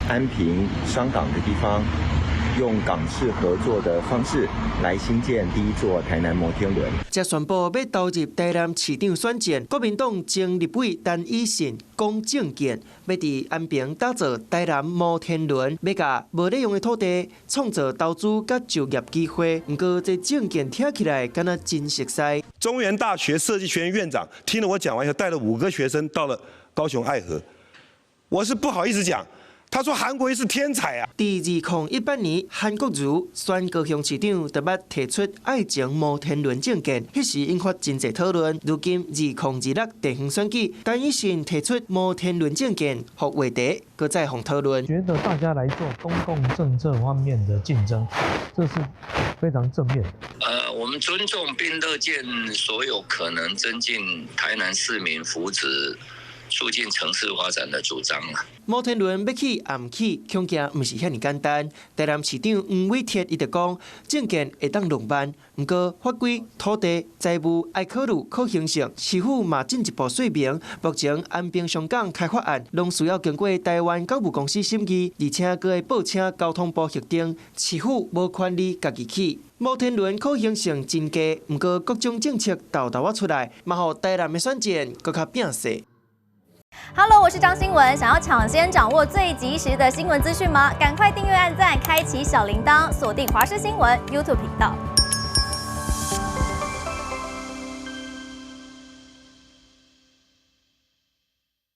安平商港的地方，用港市合作的方式來興建第一座台南摩天輪。才宣布欲投入台南市長選戰，國民黨前立委陳以信講政見，欲佇安平打造台南摩天輪，欲共無咧用的土地創造投資佮就業機會。毋過這政見聽起來敢若真熟似。中原大學設計學院院長聽了我講完以後，帶了五個學生到了高雄愛河，我是不好意思講。他說韓國瑜是天才啊！佇2018年，韓國瑜選高雄市長，就捌提出愛情摩天輪政見，彼時引發真濟討論。如今2026地方選舉，陳以信提出摩天輪政見，予話題閣再予討論。覺得大家來做公共政策方面的競爭，這是非常正面的。我們尊重並樂見所有可能增進台南市民福祉、促進城市發展的主張啊！摩天輪欲起抑毋起，恐驚毋是遐爾簡單。台南市長黃偉哲伊就講，政見會當浪漫，毋過法規、土地、財務愛考慮可行性，市府嘛進一步說明，目前安平商港開發案攏需要經過台灣港務公司審議，而且閣會報請交通部核定，市府無權利家己起。摩天輪可行性真低，毋過各種政策沓沓仔出來，嘛予台南的選戰閣較變勢。 Hello，我是張新文。想要搶先掌握最及時的新聞資訊嗎？趕快訂閱、按讚、開啟小鈴鐺，鎖定華視新聞 YouTube 頻道。